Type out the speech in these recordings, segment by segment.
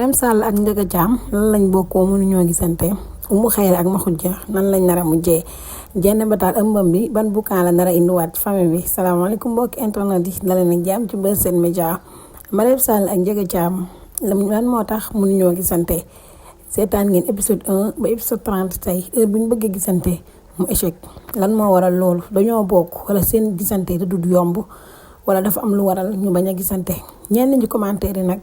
Marième Sall ak Ndiaga Thiam lan lañ bokkoo mënuñoo gisante Oumou Khayri ak Makhoudia nan lañ nar a mujjee jenn bataal ëmbam bi ban boucan la nar a indiwaat ci famille bi salaamaaleykum mbokki internet yi daleen ak jàmm ci Buzz 7 Media. Marième Sall ak Ndiaga Thiam lan moo tax mënuñoo gisante seetaan ngeen épisode 1 ba épisode 30 tey heure bu ñu bëggee gisante mu échec lan moo waral loolu dañoo bokk wala seen gisante da du yomb wala dafa am lu waral ñu bañ a gisante ñenn ñi commentaire yi nag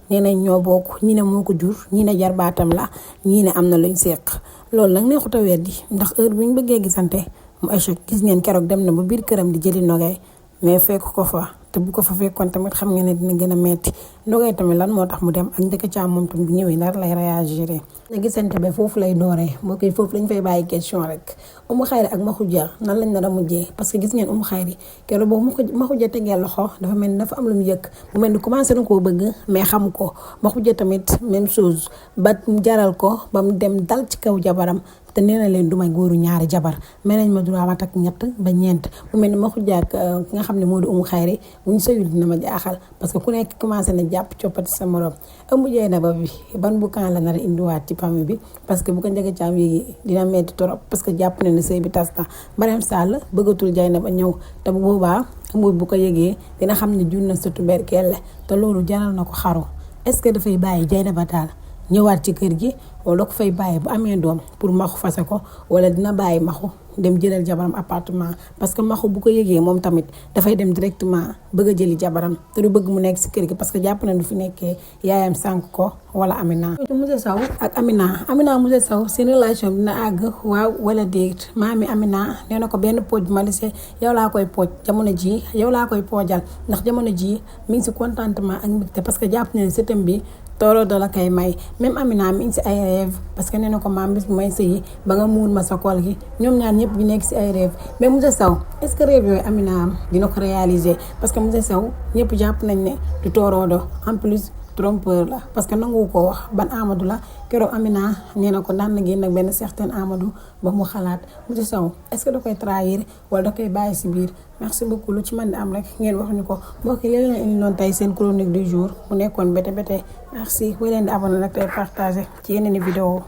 nee nañ ñoo bokk ñi ne moo ko jur ñi ne jarbaatam la ñi ne am na luñ seq loolu nag neexut a weddi ndax heure bu ñu bëggee gisante mu échec gis ngeen keroog dem na ba biir këram di jëli Nogay mais fekk ko fa te bu ko fa fekkoon tamit xam nga ne dina gën a metti Nogay tamit lan moo tax mu dem ak Ndiaga Thiam moom tamit bu ñëwee nar lay réagir na gisante ba foofu lay dooree moo koy foofu lañ fay bàyyi question rek Oumou Khayri ak Makhoudia nan lañ nar a mujjee parce que gis ngeen Oumou Khayri keroog boobu Makhoudia tegee loxo dafa mel ni dafa am lu mu yëg bu mel ni commencé na koo bëgg mais xamu ko Makhoudia tamit même chose ba mu jaral ko ba mu dem dal ci kaw jabaram te nee na leen du may góoru ñaari jabar mel nañ ma droit ma takk ñett ba ñeent bu mel ni Makhoudia ak ki nga xam ne moo di Oumou Khayri bu ñu sëyul dina ma jaaxal parce que ku nekk commencé na jàpp coppati sa morom ëmb jeey na ba bi ban boucan la nar a indiwaat ci famille bi parce que bu ko Ndiaga Thiam yéegi dina metti trop parce que jàpp na ne sëy bi tas na Marième Sall bëggatul jay na ba ñëw te bu boobaa ëmb bu ko yëgee dina xam ne jur na surtout berkelle te loolu jaral na ko xaru est-ce que dafay bàyyi jay na ba daal ñëwaat ci kër gi wala ko fay bàyyi bu amee doom pour maxu fase ko wala dina bàyyi maxu dem jëlal jabaram appartement parce que maxu bu ko yëgee moom tamit dafay dem directement bëgg a jëli jabaram te du bëgg mu nekk si kër gi parce que jàpp na du fi nekkee yaayam sànk ko wala Amina. Moussa Sow ak Amina Moussa Sow seen relation dina àgg waaw wala déet maami Amina nee na ko benn pooj ma lise yow laa koy pooj jamono ji yow laa koy poojal ndax jamono ji mi ngi si contentement ak mbégte parce que jàpp na ne sëtam bi tooro da la koy may même Amina mi ngi si ay rêve parce que nee na ko maam bis bu may sëyi ba nga muur ma sa kool gi ñoom ñaar ñëpp ñu nekk si ay rêve mais Moussa Sow est-ce que rêve yooyu Amina am dina ko réaliser parce que Moussa Sow ñëpp jàpp nañ ne du tooroodo en plus trompeur la parce que nangu ko wax ban Amadou la keroog Amina nee na ko daan na génn ak benn certain Amadou ba mu xalaat Moussa Sow est-ce que da koy trahir wala da koy bàyyi si biir merci beaucoup lu ci mën di am rek ngeen wax ñu ko mbokk yi leen indi noonu tey seen chronique du jour mu nekkoon bété merci wéy leen di abonné nag tey partagé ci yeneen i vidéo